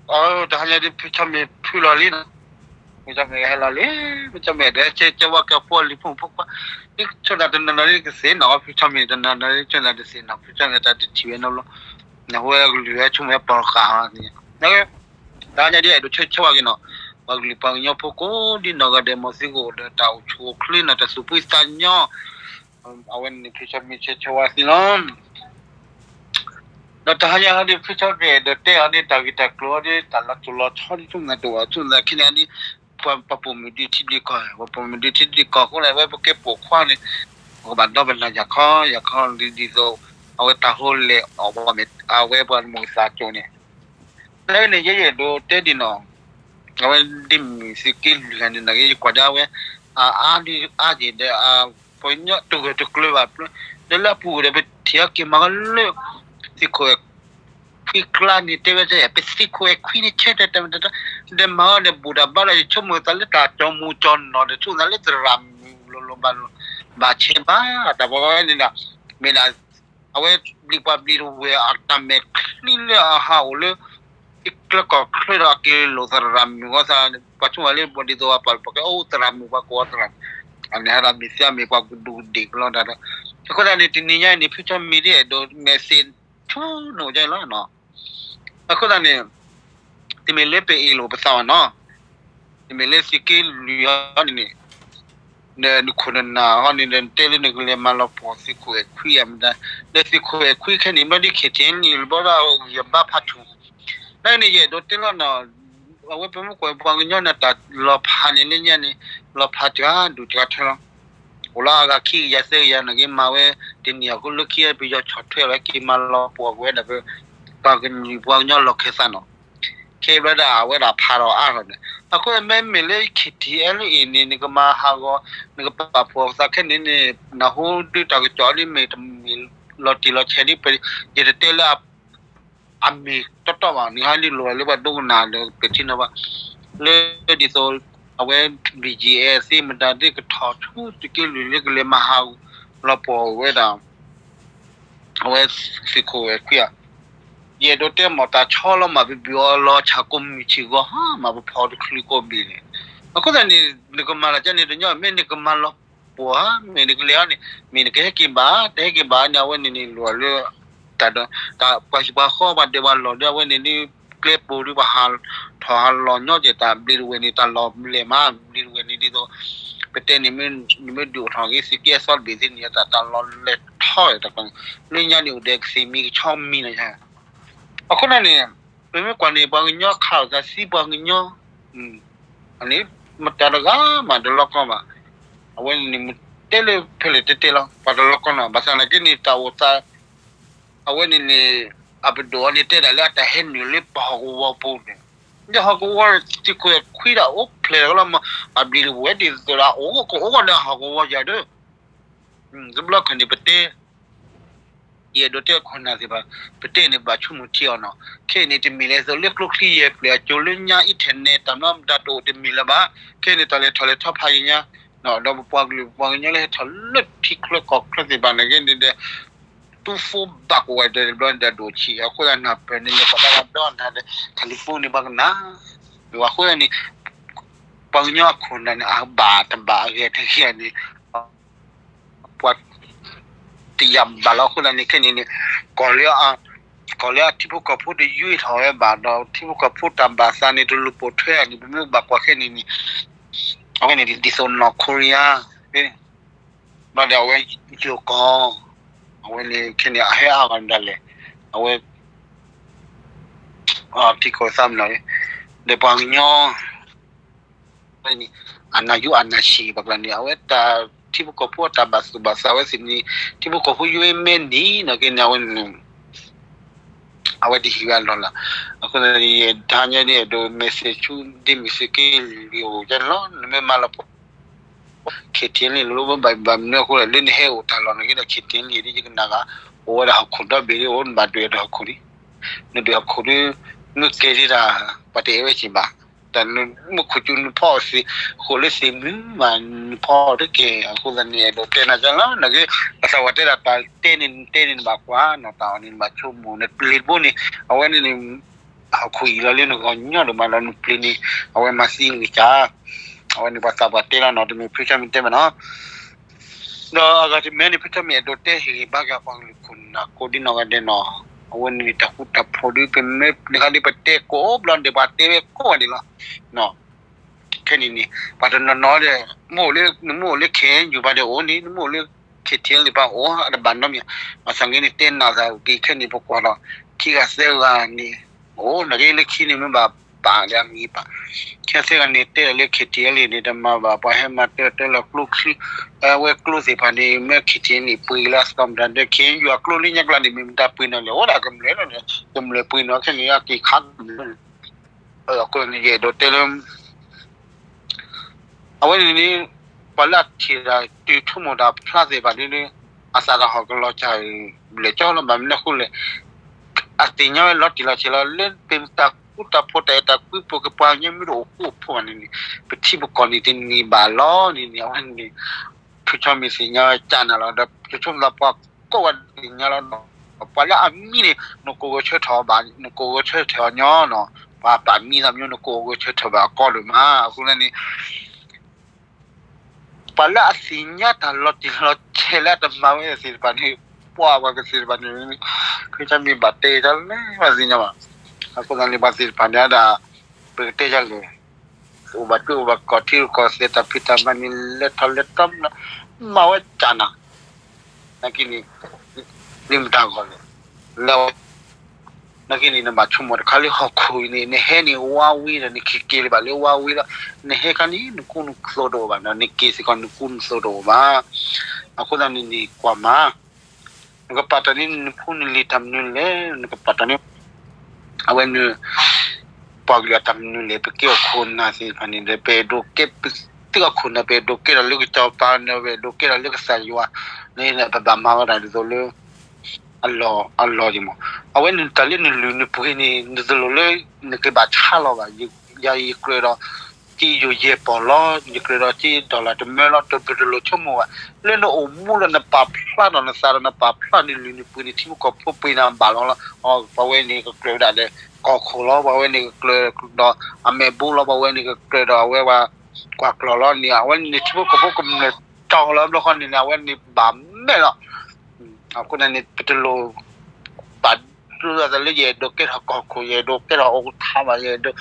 တဟါညါဒ်ဖုဆီမ့ၤဖုလီၤလံနီၤ, ဖုဆီမ့ၤဟဲလီၤလံ, ဖုဆီမ့ၤဒီးဆဲးကဝီၤကဲဖိလံၤဖိမုၣ်ဖိခွါ, ဒ်ဆိသးတနီၤနီၤဒ်ကသ့ၣ်နီၣ်, ဖုဆီမ့ၤတနီၤနီၤဒ်ဆိသးတသ့ၣ်နီၣ်, ဖုဆီမ့ၤတၢ်တထံၣ်ဝဲနီတဘျီ, နဟဲကလုၢ်ဝဲဆိကမိၣ်ပီၤဃာ်အီၤန့ၣ်, တဟါညါဒ်အဲၣ်ဒိးဆၢဆၢဝဲက့ၤနီၤ, ပှၤကလုာ်ပှၤကညီဖိကိးဒ်နီၢ်ဂၤဒဲးမီၤသံကိးဒီးတၢ်အိၣ်ဆူၣ်အိၣ်ချ့နီၤ, တၢ်သူၣ်ဖှံသးညီ, အဝဲန့ၣ်ဖုဆီမ့ၤဆၢဆၢဝဲသ့လီၤ. ဒီးတဟါညါဟီဒ်ဖုဆီမ့ၤအဲၣ်ဒိးတဲအီၤန့ၣ် တၢ်ဂ့ၢ်တၢ်ကျိၤအီၤဒ် တၢ်လီၤတိၢ်လီၤဆီဒ်ဆိသးတအိၣ် ဆိသးခဲန့ၣ်ဒ် ပှၤပာ်ဖှိၣ်မုၢ်ဒုးထံဒုးကီၢ်, ပှၤပာ်ဖှိၣ်မုၢ်ဒုးထံဒုးကီၢ်အဃိန့ၣ် အဝဲပကဲပိာ်ခွါန့ၣ် ပကဘၣ်ဒီပနၢ်ယၤခီ ယၤခီဒ်သိး အဝဲတၢ်ဟိလဲၣ်အီၣ် အဝဲပှၤမုၢ်သးကၠိန့ၣ် လၢန့ၣ် ယဲယအဲၣ်ဒိးတဲဒ်နီၤ, အဝဲဒ်မ့ၢ်သုးက့လွံၢ်ဂၤန့ၣ် နာ်က့ယကွၢ်ဒၣ်ဝဲ အအါဒ်အါက့ၤဒီး ပှၤကညီတဂၢၢ်တကျၢၤဘၣ်, ဒီးလၢအပူၤဒီး ပထံၣ်အီၤက့ၤမၤလၢ သုးခိၣ်အဲၣ်ခွံကျါန့ၣ် တဲဝဲ ပသုးခိၣ်အဲၣ်ခွံန့ၣ် ဆဲတဲတဲမတၤတၢ် ဒီးမၤအီၤဒီး ဘူၣ်တၢ်ဘါဒီး ယဆိကမိၣ်သးလၢတၢ်ကၠီမူၤကၠီနီၤဒီး ဆိသးလၢသရၣ်မုၣ်လိၤလိၤဘၣ်လိၤ ဘၣ်ဆဲးဘၣ် တၢ်ပဝဲန့ၣ်ဒီး မ့ၢ်ဒၣ် အဝဲဘျံးပှၤဘျံးတဝဲၢ်အတၢ်မဲာ်ချံလၢအဟးအိၣ်လၢ ထံချၢကီၢ်ချၢဒီးအက့ၤလိာ်သရၣ်မုၣ်အီၤသး ပှၤဆိၣ်ဝဲလၢပှၤဒ်သိးပှၤ ပှၤကဲအိၣ်သရၣ်မုၣ် ပှၤကိးအီၤသရၣ်မုၣ် အန့ၣ်ဟဲဒီးမ့ၢ်သ့မ့ၢ်ပှၤကဒူးကဒ့ၣ်ကလီတၢ်ဒီး အဃိသတးန့ၣ် တနံၤညါအံၤန့ၣ် ဖုဆီမ့ၤဒ်အဲၣ်ဒိး message ဆူနအိၣ်ကလီနီၤ အဃိသတးန့ၣ် တမ့ၢ်လၢပအ့ၣ်လိာ်ပသးဘၣ်နီၤ, တမ့ၢ်လၢသုးက့လွံၢ်အံၤန့ၣ် နခိၣ်နနၢ်အံၤန့ၣ် နတဲလၢနကလဲၤမၤလီၤပှီၢ်သုးခိၣ်အဲၣ်ခွံအမတၤ, လၢသုးခိၣ်အဲၣ်ခွံခဲန့ၣ် ဘျီဒ် KTLA န့ၣ် ဘျီဒီးယဘါဖးထူၣ်, လၢန့ၣ်ယအဲၣ်ဒိးတဲလီၤနီၤ, အဝဲပမ့ၢ်ကွၢ်ပှၤကညီန့ၣ် တၢ်လီၤဖးန့ၣ်လၢညါန့ၣ် လီၤဖးတဂၤဒူၣ်တဂၤထွဲလီၤ အိၣ်လၢအဂၤခံကယၤသၢကယၤန့ၣ်က့ၤမၤဝဲ တနံၤအဃိလၢခံပယီၤဆီၣ်ထွဲဝဲက့ၤမၤလီၤပှီၢ်ကွံာ်ဝဲဒၣ်ပ ပှၤကညီပှၤကညီလီၢ်ခၢၣ်သးနီၤ, ခဲအံၤဘျီဒၣ်အဝဲဒၣ်ဖးထီၣ်အါထီၣ်န့ၣ် အဃိမ့မ့ၢ်လၢ KTLA အံၤန့ၣ် နကမၤဟးဂီၤ နကပာ်ဖှိၣ်ပသးခဲန့ၣ်န့ၣ် နဟူဒုးတၢ်ကစီၣ်ဒ်မ့ၢ်တမ့ၢ်လီၤတံၢ်လီၤဆဲးဒ် ယတတဲလၢ အမ့ၢ်တီတီဘၣ် နဟါလံလိၤလၢပှၤဒိကနၣ်ဒီးပဲာ်ထံနီၤဘၣ်, လၢဒ်သိး အဝဲ ဘံၣ်ကၠံၣ်အဲၣ် သ့ၣ်မတၤသ့ၣ်ကထီၣ်ဆူသုးက့လွံၢ်လၢကလဲၤမၤဟးလီၤပှီၢ်ဝဲဒၣ် အဝဲသုးခိၣ်အဲၣ်ခွံဧါ, ယအဲၣ်ဒိးတဲမ့ၢ်တၢ်ဆီလီၤမးပဘံၣ်အီၤလီၤဆၣ်ကိးမုၢ်ဆ့ၣ်ဂီၤဟါ မးပဖီတချုးကိးဘ့ၣ်န့ၣ်, အဃိသတးန့ၣ် နကမၤလၢကန့ၣ်တညီ မ့ၢ်နကမၤလီၤပှီၢ်ဧါ မ့ၢ်နကလဲၤအီၤန့ၣ် မ့ၢ်နကဟဲက့ၤဘၣ် တဟဲက့ၤဘၣ်န့ၣ် အဝဲန့ၣ်န့ၣ်လိၤလၢ တၢ်ဒီး တၢ်ပှၤဟံၣ်ပှၤဃီပှၤဒဲးပှၤလီၢ်ဒီး အဝဲန့ၣ်ဒ် ကျဲပိာ်ဒ်ပှၤဟးထီၣ်ဟးလီၤညီကဲၤတၢ်ဘျံးတဝဲၢ်န့ၣ် တၢ်လီၢ်လဲၢ်မး ဘျံးတဝဲၢ်န့ၣ်ဒ်သိး ပတဲန့ၣ် နမ့ၢ်ဒုးအိၣ်ထီၣ်က့ၤသုးက့အသီတဘ့ၣ်သ့ၣ်န့ၣ် တၢ်လီၢ်လဲၢ်ထီၣ်တၢ်ကျီန့ၣ် လၢညါန့ၣ်အိၣ်ဒီးကသ့ၣ်မံၤကဆီမံၤလီၤ. အဃိန့ၣ်န့ၣ် ပမ့ၢ်ကွၢ်န့ၣ် ပှၤကညီခးလိာ်သးသံပှၤကညီ န့ၣ် မတၤတဂၤမးတလီၤကီဘၣ်. အဝဲန့ၣ်မ့ၢ်တဲလၢဖဲလဲၣ်တဲတဲလီၤ ပှၤတလီၤကီနီၤ ဘၣ်ဆၣ်သနာ်က့န့ၣ် တၢ်အိၣ်သး အဝဲန့ၣ်န့ၣ် အပဒိၣ်အီၤန့ၣ်တဲဒၣ်လၢအတၢ်ဟဲနုာ်လၢပဟီၣ်ကဝီၤပူၤန့ၣ် လၢဟီၣ်ကဝီၤသုးခိၣ်အဲၣ်ခွံဒၣ်အိၣ်ဖျဲၣ်လီၤမး အဘျံးတဝဲၢ်ဒ်သိးဒီးအိၣ်ကအိၣ်ဂီၢ်ဒီးဟီၣ်ကဝီၤယၤဒီး တဘျီခါန့ၣ်ပတဲ ယအဲၣ်ဒိးတဲခိၣ်နၢ်သ့ၣ်တဖၣ် ပတဲန့ၣ်ဘၣ်ဆိကမိၣ်ထံအီၤနီၤ ခဲအံၤန့ၣ် တမ့ၢ်လၢသိးလၢကျိချံယဲၢ်ပျဲၢ်အကၠိလၢညါ internet တၢ်မနုၤမတၤတအိၣ်တမ့ၢ်လၢၤဘၣ် ခဲအံၤန့ၣ် တၢ်လဲၤထီၣ်လဲၤထီဖးယံၤညါ ဒီးပပှၤကလုာ်ပပှၤကညီလၢဟဲထီၣ်လၢထံချၢကီၢ်ချၢသ့ၣ်တဖၣ်န့ၣ်က့န့ၣ်ဒီး တူၢ်ဖိဘၣ်ကဝဲၤဒီးတဘျီန့ၣ်ဒီးဒိၣ်ဆံး အဃိသတးနၢ်ပၢၢ်န့ၣ် လဲၤပှၤဘၣ်ဒီးနၤဒီး ထံလံၤပူၤန့ၣ်ပှၤကနၣ် အဃိန့ၣ် ပှၤကညီအခိၣ်နၢ်န့ၣ် အဘၣ်တဘၣ်အဂ့ၤတဂ့ၤန့ၣ် ပှၤတယာ်ဘၣ်လီၤ အဃိသတးန့ၣ် ခဲန့ၣ်န့ၣ် ကီၢ်လၢ ကီၢ်လၢအထံဖိကီၢ်ဖိတယွ့ထီၣ်ဝဲဘၣ်ဒီး ထံဖိကီၢ်ဖိတၢ်ဘၣ်သးန့ၣ် တလူၤပိာ်ထွဲန့ၣ် ပမ့ၢ်ဘၣ်ကွၢ်ခဲန့ၣ်န့ၣ် အဝဲန့ၣ်ဒ်သိးနီၢ်ခိရံယါ ဘျီဒီးအဝဲယိၤကီၢ် အဝဲန့ၣ်ခဲန့ၣ် အဟဲအါဂၤဒၣ်လဲာ် အဝဲ ထံကီၢ်သးမနီၤ ဒီးပှၤကညီ န့ၣ် အနၢ်ယူအနၢ်ဆံးဘၣ်ကျါန့ၣ် အဝဲတၢ်ထံဖိကီၢ်ဖိအတၢ်ဘၣ်သူၣ်ဘၣ်သးဝဲသ့ၣ်န့ၣ် ထံဖိကီၢ်ဖိယွ့မဲနံၤနီၢ်က့န့ၣ် အဝဲန့ၣ် အဝဲတဟံးဝဲအလီၢ်လီၤ. အဃိန့ၣ် တဟါညါန့ၣ် အဲၣ်ဒိး message ဆူ ဒ်မ့ၢ်သုးက့လွံၢ်အိၣ်ကန့ၣ်လီၤ. နမ့ၢ်မၤလီၤပှီၢ် KTLA န့ၣ် လိၣ်ဘၣ်ဘၣ်မနုၤအဃိလဲၣ် လၢနဟဲအိၣ်တၢ်လီၢ်န့ၣ်က့ဒီး KTLA န့ၣ် ယကနၣ်ဂ့ၤ အိၣ်ဝဲဒၣ်ဟီၣ်ခိၣ်ဒီဘ့ၣ် အိၣ်နဘၣ်ဒွဲၣ်ဒီးဟီၣ်ခိၣ်ဒ် နဒွဲၣ်ဟီၣ်ခိၣ်ဒ် မ့ၢ်ကဲဒ်တၢ် ပှၤတအဲၣ်ဝဲစ့ၢ်ဘၣ် တၢ်မ့ၢ်ခိၣ်ကၠူနဖီအီၣ်သ့ၣ် ဃိးလၢသ့ၣ်မုၢ်မး နဖီအီၣ်တက့ၢ် အဃိသတးန့ၣ် အဲၣ်ဒိးတဲနၤကလီၤ နက့ ဘၣ်ဆၣ်ဝဲတဲဒၣ်တၢ်တဲန့ၣ် နတဲန့ၣ်နဘၣ်ကွၢ်နီၢ်တၢ်အီၣ်န့ၣ် နဘၣ်ဆိကမိၣ် နပျ့ၤတဘိန့ၣ် အဝဲန့ၣ်န့ၣ် ဟီၣ်ခိၣ်အံၤလီၤလၢနဂီၢ်ညီဒိၣ်မးဒီးနပျ့ၤန့ၣ် အဝဲမၤသံဂ့ၤကၢ်, အဝဲန့ၣ်ပှၤသးပှၢ်တဲလီၤနီၤ တမ့ၢ်ဖုထီမံၤတဲဘၣ်နီၤ, ဒီးအဂၤတမံၤန့ၣ် ဖုထီမံၤအဲၣ်ဒိးတဲဟ့ၣ်ဂံၢ်ဘါက့ၤပှၤကလုာ်ခိၣ်နၢ်ကိးဒ်နီၢ်ဂၤဒဲးနီၤ, အဝဲန့ၣ်တၢ်ဃူတၢ်ဖိးဒ်ပမ့ၢ်နခါဒ်ပတဲကိးဘျီဒဲး ပှၤတဲဝဲကိးဂၤဒဲးလီၤ. ခဲနံၣ်န့ၣ် ပှၤတနီၤနီၤဒီး မ့ၢ်အိၣ်လၢ နမ့ၢ်အိၣ်လၢ ခ့ၣ်အဲၣ်ယူၣ် ဘၣ်ဒီးအိၣ်န့ၣ် နမ့ၢ်အိၣ်လၢ ခ့ၣ်ထံၣ်လံ ဘၣ်အိၣ် အတဘၣ်နီတမံၤ, ဘၣ်ဆၣ်ဂ့ၤန့ၣ် တဲနၢ်သးက့ၤခဲနံၣ် ပကွၢ်ဒီး ခံဂၤသၢဂၤန့ၣ် အိၣ် နက့လၢခံန့ၣ် မ့ၢ်ဘၣ်ပာ်ဒီးအမံၤပာ်, ခံဂၤသၢဂၤန့ၣ် တဲလၢ ခ့ၣ်ထံၣ်လံန့ၣ် တမၤဘၣ် ပှၤဟဲမၤတၢ်တၢ်လီၤကျိချံ, အဝဲကျိသ့ၣ်တဖၣ်န့ၣ် မ့ၢ် ခ့ၣ်ထံၣ်လံ ပှ့ၤလၢအသီမတၤဒီး ခ့ၣ်အဲၣ်ယူၣ် အကျိလၢညါကျါန့ၣ် မ့ၢ်မတၤပှ့ၤနီၤလဲၣ် အိၣ်ဒၣ်ကမျၢၢ်လီၤ, ကမျၢၢ်ပှ့ၤနီၤ ခဲနံၣ်အက့ၤခးကမျၢၢ် အဃိန့ၣ် ယအဲၣ်ဒိးတဲလၢ အဝဲန့ၣ်န့ၣ် ပှၤလၢအထံၣ်တၢ်တုၤဆိကမိၣ်တၢ်ဖျါသ့ၣ်တဖၣ်န့ၣ် အသးတဟီၣ်ကလီၤစၢ် ဘျဲၣ်ကၠီလီၤ ဘၣ်မနုၤအဃိလဲၣ်, အသ့ၣ်ညါဝဲလီၤတံၢ်လီၤဆဲးလီၤ လၢပတၢ်ဃူတၢ်ဖိးတၢ်အဲၣ်တၢ်ကွံ ပကပှၤကညီမ့ၢ်တအိၣ်ဃူအိၣ်ဖိးဘၣ်န့ၣ်န့ၣ် ပထံပကီၢ်န့ၣ်တန့ၢ်ဘၣ်လီၤန့ၣ်န့ၣ် အဝဲန့ၣ် ဖုထီမံၤသ့ၣ်ညါဝဲကၢ်နၤလီၤ ဒီးပဆိကမိၣ်သးပှၤကိးဂၤဒဲးသ့ၣ်ညါလီၤဒီး ပှၤလၢအမံန့ၣ် နကိးဂဲၤဆၢထၢၣ်ဘၣ် နကိးဂဲၤဆၢထၢၣ်အီၤညီနီၤ, ပှၤပာ်မံသးမံ နကိးဂဲၤဆၢထၢၣ်ဘၣ်အကီဒိၣ်မး အဃိန့ၣ် ပှၤလၢအသ့ၣ်ညါတၢ်လီၤတံၢ်လီၤဆဲးလၢအတမၤဝဲသ့ၣ်တဖၣ်န့ၣ် ပှၤပှၤကသ့ၣ်တဖၣ်န့ၣ် ခရံာ်မ့ၢ်ဘၣ်တဲတၢ်လၢပှၤသ့ၣ်ညါဘၣ်, အဃိသတးန့ၣ် ပှၤသ့ၣ်တဖၣ်န့ၣ်ဒၣ် ပကတဲယၤလဲၣ်, အိၣ်ဘၣ်ကၠိအိၣ်ဘၣ်ကီၢ်ထံကီၢ်သဲးတၢ်ဖံးတၢ်မၤန့ၣ် လဲၤထီၣ်လဲၤထီ မၤဝဲကၢ်နၤ နာ်က့န့ၣ် လၢမတၤဂီၢ်လဲၣ်, လၢ နာ်က့န့ၣ် နဘၣ်ဆိကမိၣ်တခါလၢဟီၣ်ခိၣ်အံၤန့ၣ် နဟဲန့ၣ်ဝါဝံၤဒီး နက့ၤက့ၤလၢၤဘၣ်လၢဝါဝံၤလီၤ, နဟဲခါန့ၣ် နကူနသိးတအိၣ်ဘၣ်ဒီး နက့ၤစ့ၢ်ကီးနကူနသိးတအိၣ်ဘၣ်, အဃိသတးန့ၣ်န့ၣ် ကွၢ်မး နကပာ်တၢ်န့ၣ် နဖိနလံၤတၢ်မနုၤလဲၣ်, နကပာ်တၢ်န့ၣ် အဝဲန့ၣ် ပှၤကလုာ်အတၢ်မနုၤလဲၣ်, ပကဲအခိၣ်နၢ်သ့ၣ်တဖၣ်န့ၣ်ဒီး ပအဲၣ်ဒိးကဲပသုးအခိၣ်နၢ်, ပအဲၣ်ဒိးကဲထီၣ်လၢကစီၤပၤန့ၣ်, ပအဲၣ်ဒိးကဲထီၣ်လၢကစၢ်ယွၤန့ၣ်, ပဘၣ်မၤဝဲဒၣ်ဒ်သိးလၢ အလီၢ် အလီၢ်ယမး, အဝဲန့ၣ်တၢ်လၢနလုၢ်နပှ့ၤန့ၣ် နတလိၣ်လၢ နကဘၣ်ဆါလီၤဘၣ်, ယၤယကြၢးဒီး က့ယိၤယဲၢ်ပီၢ်လီၤ, ယကြၢးဒီးက့ဒီလၣ်တမၢလီၤ, တပတလိၣ်ဆိကမိၣ်ဘၣ်, လၢနအိၣ်မူဒီးနပာ်ဖျါထီၣ်နသးဒီးနပာ်ဖျါနလုၢ်နပှ့ၤန့ၣ် ထံဖိကီၢ်ဖိပှ့ၤနၤဘၣ်လီၤလီၤ, ပဝဲန့ၣ်ကကြၢးဝဲဒၣ်ဒီး ကီၢ်ခိၣ်လီၤ, ပဝဲန့ၣ်ကကြၢးဒီးအမဲာ်ဘိလီၤ, ပဝဲန့ၣ်ကကြၢးဒီးအဝဲပှၤကွၢ်ကျီၢ်လီၤန့ၣ်, အဝဲန့ၣ်ထံဖိကီၢ်ဖိကမျၢၢ်တီၢ်လီၤဘျီဃီန့ၣ်န့ၣ် အဝဲန့ၣ်ဘၣ်မဲာ်လီၤ, အဃိန့ၣ် ပတလိၣ် ပာ်ဒိၣ်သးလၢယအဲၣ်ဒိးကဲထီၣ်ကီၢ်ခိၣ်, ယအဲၣ်ဒိးကဲထီၣ်အိၣ်ကထါဘၣ်, ယအဲၣ်ဒိး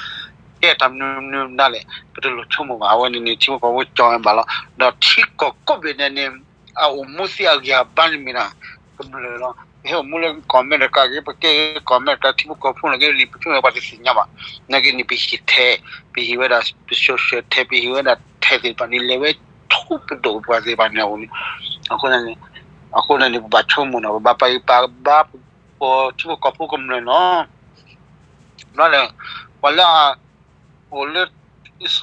ကဲတၢ်မနုၤမနုၤဒၣ်လဲာ်, ပတလိၣ်ဆိကမိၣ်ဘၣ်, အဝဲန့ၣ်န့ၣ် ထံဖိကီၢ်ဖိကၠီဝဲဘၣ်လီၤ, ဒီးထံကီၢ်ကိးဘ့ၣ်န့ၣ်န့ၣ် အအိၣ်မူသ့အဂံၢ်အဘါန့ၣ်မ့ၢ်ဒၣ် ကမျၢၢ်လီၤ, ပဟဲအိၣ်မူလၢကီၢ်အမဲရကၤက့ၤ, ပကဲကီၢ်အမဲရကၤ ထံဖိကီၢ်ဖိန့ၣ်က့ၤ လံာ်ပထူန့ၣ် ပှၤတသ့ၣ်ညါဘၣ်, နာ်က့န့ၣ် ပဟံၣ်ထဲ, ပဟံၣ်ဝဲဒၣ် ပsocialထဲ, ပဟံၣ်ဝဲဒၣ်ထဲသ့ၣ်တဖၣ်န့ၣ် လဲၤဝဲထူပဒိၣ်ပှၤသ့ၣ်တဖၣ်န့ၣ်အအိၣ်န့ၣ်, အဃိန့ၣ် အဃိန့ၣ်န့ၣ် ပဘၣ်ဆိကမိၣ်နီၤ, ပဘၣ်ပာ်ဂံၢ်ပာ်ဘါ ပထံဖိကီၢ်ဖိကမျၢၢ်နီၤ, ဘျီဒီး ပှၤလၢ အိၣ်လၢ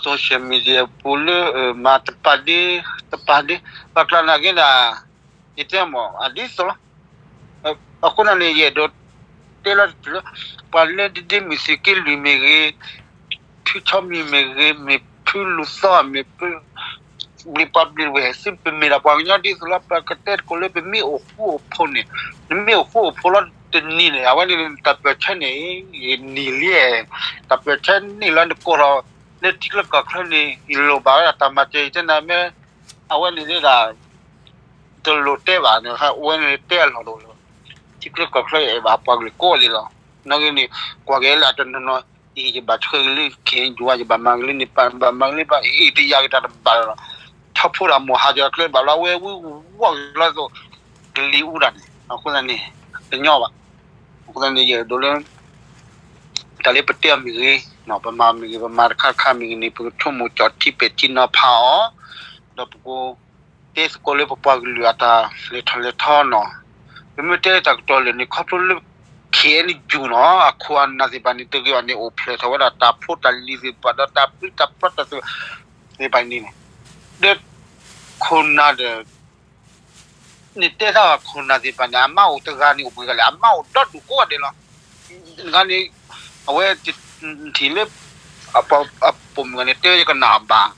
social media ပူၤလၢ မၤတပာ်ဒ့ တပာ်ဒ့ ပှၤကျါနာ်က့ဒၣ် ယတဲမ့ၢ် အဒ်သိးလီၤ, အဃိန့ၣ်န့ၣ် ယအဲၣ်ဒိးတဲလီၤတတုၤလၢ ပှၤလၢဒ်ဒ့မုၢ်သုးက့လွံၢ်မ့ၢ်ဂ့ၤ, ဖုဆီမံၤမ့ၢ်ဂ့ၤ, မ့ၢ်ဖုလူၤသီမ့ၢ်ဖု ဘျံးပှၤဘျံးဝဲၢ်သု ပမ့ၢ်ဒၣ်ပှၤကညီဒ်သိးလီၤ, ပကတဲတကိးလၢပမ့ၢ်အိၣ်ဃူအိၣ်ဖိးန့ၣ်, နမ့ၢ်အိၣ်ဃူအိၣ်ဖိးလီၤတနံၤန့ၣ် အဝဲန့ၣ် တၢ်ပၢၢ်ဆၢန့ၣ် နံၤလံ, တၢ်ပၢၢ်ဆၢန့ၣ်လီၤ နကိးထီၣ် လၢထံချၢကီၢ်ချၢန့ၣ် ယလိၣ်ဘၣ်ဝဲဒၣ်တၢ်မၤစၢၤ ယတဲနၤမ့ၢ် အဝဲန့ၣ်ဒၣ် တလိၣ်တဲဘၣ်န့ၣ် အဝဲန့ၣ်တဲအလီၢ်တအိၣ်လၢၤဘၣ်, ထံချၢကီၢ်ချၢအဲၣ်ဘၣ်ပှၤကလုာ်ကိးဂၤဒဲးလီၤ, နာ်က့န့ၣ် ကွၢ်က့ၤလၢအတနီၤနီၤ အံၤ ယဘၣ်ထွဲက့ၤလၢ ခ့ၣ်အဲၣ်ယူၣ် ယဘၣ်မၤက့ၤလၢန့ၣ် ဘၣ်မၤက့ၤလၢဘၣ် အံၤတယၤက့ၤတၢ်တဘၣ်လီၤ, ထီၣ်ဖိတၢ်မိၢ်ဟးက့ၤအကျဲဘၣ်လီၤ အဝဲဝံဝီၢ်က့ၤလီၤသိး ကလံၤအူဒၣ်န့ၣ် အဃိသတးန့ၣ် တညီဘၣ်, အဃိသတးန့ၣ် ယအဲၣ်ဒိးလၢ တၢ်လၢပတဲအီၤမ့ၢ်ဂ့ၤ, ပမၤမ့ၢ်ဂ့ၤ ပမၤတခါတခါမ့ၢ်ဂ့ၤန့ၣ် ပကဆိကမိၣ်ကၠီထံပဲာ်ထံနီၤဖးအီၤ, ဒီးပကတဲသကိးလၢပပှၤကလုာ်အတၢ်လဲၤထီၣ်လဲၤထီနီၤ, ပမ့ၢ်တဲလၢတၢ်ကတိၤလၢာ်န့ၣ် ခီဖျိလၢ ခ့ၣ်အဲၣ်ယူၣ်နီၤ အခိၣ်အနၢ်သ့ၣ်တဖၣ်န့ၣ် တဂ့ၤဘၣ်န့ၣ် အိၣ်ဖျဲၣ်ထီၣ်ဝဲဒၣ်တၢ်ဖိတၢ်လံၤသ့ၣ်တဖၣ် ဒီးတၢ်ပျုၤတၢ်ပြၢတၢ်သ့ၣ်တဖၣ်န့ၣ်, ဒီးခိၣ်နၢ်ဒီး နတဲတၢ်ခိၣ်နၢ်သ့ၣ်တဖၣ်န့ၣ် အမါအိၣ်တဂၤန့ၣ်အိၣ်ပှဲၤဂၤလဲၣ်, အမါအိၣ်ဒီဒူၣ်ကိးဂၤဒဲးလီၤ, နဂၤန့ၣ် အဝဲ ထံၣ်လၢ အပိာ်မုၣ်ဂၤန့ၣ် တဲဝဲယကနၣ်အဘၣ်,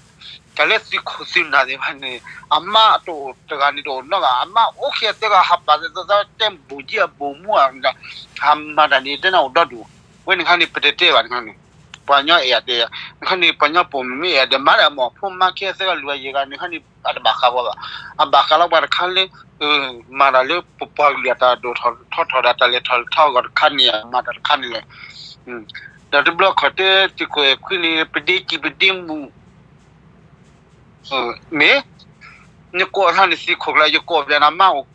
တၢ်လၢသုးခိၣ်သုးနၢ်သ့ၣ်တဖၣ်န့ၣ် အမါတအိၣ်တဂၤန့ၣ်တအိၣ်နီတဂၤ, အမါအိၣ်ခံဂၤသၢဂၤဟးပာ်သးသးတဲဘူးကံအဘူးမူဧါ, ဟးမၤတၢ်န့ၣ် တဲနၢ်အိၣ်ဒီဒူၣ် ဝဲန့ၣ်ခါန့ၣ် ပတဲတဲဘၣ်န့ၣ်ခါန့ၣ်, ပှၤကညီအဲၣ်ယၤတဲ, န့ၣ်ခါန့ၣ် ပှၤကညီပိာ်မုၣ်မ့ၢ်အဲၣ်ယၤဒီး မၤဒီးအမိၢ်ဖိမါခဲသၢဂၤလွံၢ်ဂၤယဲၢ်ဂၤန့ၣ်ခါန့ၣ် အတဘၣ်ဃးဘၣ်ဘၣ်, အဘၣ်ဃးလီၤပှၤတခါလၢ မၤတၢ်လၢပပှၤကလုာ်အတၢ်ဒိၣ်ထီၣ်ထီထီၣ်ဒီးတၢ်လဲၤထီၣ်လဲၤထီအဂီၢ်တခါန့ၣ် မၤတၢ်တခါန့ၣ်လဲၣ်. ဒီးတဘျီခီၣ်တဲတံၤခိၣ်အဲၣ်ခွံန့ၣ် ပဒ့ကံၤပဒ့မူး မ့ၢ် နကိးထီၣ်န့ၣ်သံခိၣ်ကျါ ယကိးပျဲနၤမါအိၣ်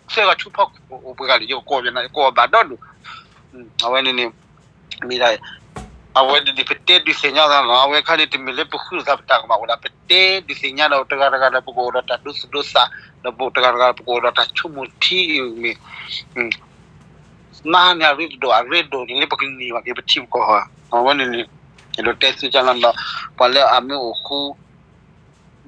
သၢဂၤဆူဖီခိၣ်အိၣ်ပှဲၤဂၤလံ ယကကိးပျဲနၤ ယကိးဘၣ်ဒီဒူၣ်, အဝဲန့ၣ်န့ၣ် မ့ၢ်ဒၣ် အဝဲန့ၣ်န့ၣ် ပတဲဒုးသ့ၣ်ညါသးလီၤ. အဝဲခါန့ၣ် တမ့ၢ်လၢပဃုလိာ်သးပတၢ်ကမၣ်အိၣ်ဒၣ် ပတဲဒုးသ့ၣ်ညါဒီး တဂၤတဂၤဒီး ပကအိၣ်ဒီးတၢ်ဒိသူၣ်ဒိသး ဒီးပတဂၤတဂၤဒီးပကအိၣ်ဒီးတၢ်ဆိကမိၣ်ထံအံၤမ့ၢ် မၤန့ၢ်အရ့တဒိၣ် အရ့ဒိၣ်န့ၣ်လၢပကန့ၢ်ဘၣ်က့ၤပထံပကီၢ်, အဝဲန့ၣ်န့ၣ် ယဒိးတဲသ့ကၢ်လီၤဒီး ပှၤလၢအမ့ၢ်အိၣ်ဃူ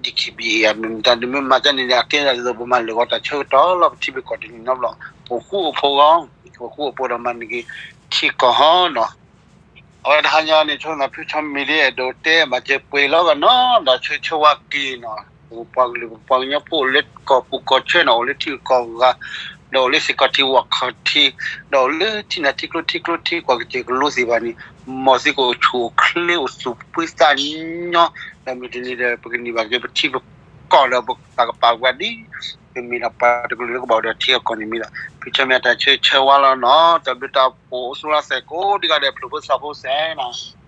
DKBA အမ့ၢ်မတၤဒ်မ့ၢ်မၤတၢ်န့ၣ်န့ၣ် အကဲဒၣ်ဒ်သိးပမၤလၢာ်ဂီၤတၢ်ဆၢကတီၢ်လီၤ ပထံပကီၢ်တနံၤနီတဘျီ, အိၣ်ဃူအိၣ်ဖိးဂီၢ်, အိၣ်ဃူအိၣ်ဖိးဒီးမၤန့ၢ်က့ၤထံကီၢ်ဟီနီၤ. အဝဲတဟါညါန့ၣ် ဆိကမိၣ်ဖုဆီမံၤဒ်အဲၣ်ဒိးတဲဘၣ်စဲးပှဲၤလီၤကနီၤ ဒီးဆၢဆၢဝါက့ၤနီၤ, ပပှၤကလုာ်ပပှၤကညီဖိအိၣ်လၢကီၢ်ပူၤကီၢ်ချၢနီၤ အိၣ်လၢထံဂုၤကီၢ်ဂၤ, ဒီးအိၣ်လၢစ့ၢ်ကီးထံဝၣ်ခီၣ်ထံး, ဒီးအိၣ်လၢထံနၢ်ထံကျိထံကျိထံကီၢ်ကစၢၢ်ကလိသ့ၣ်တဖၣ်န့ၣ်, မ်သုကအိၣ်ဆူၣ်အိၣ်ချ့အိၣ်သူၣ်ဖှံသးညီ, ဒီးမုၢ်တနံၤဒီး ပကန့ၢ်ဘၣ်က့ၤပထံပကီၢ်ဒီးပတၢ်ကပာ်ပှၤဒ် ပမ့ၢ်ဒၣ်ပှၤတကလုာ်လၢကဘၣ်အိၣ်ဒီးထံအကီၢ်န့ၣ်မ့ၢ်ဒၣ် ဖုဆီမံၤအတၢ်ဆၢဆၢဝါလီၤနီၤ, တၢ်ဘျုးတၢ်ဖှိၣ်အိၣ်သူၣ်လီၤသးကိးဒံးဂၤဒီး ဖျိးဖိသၣ်ဖိစဲးနီၤ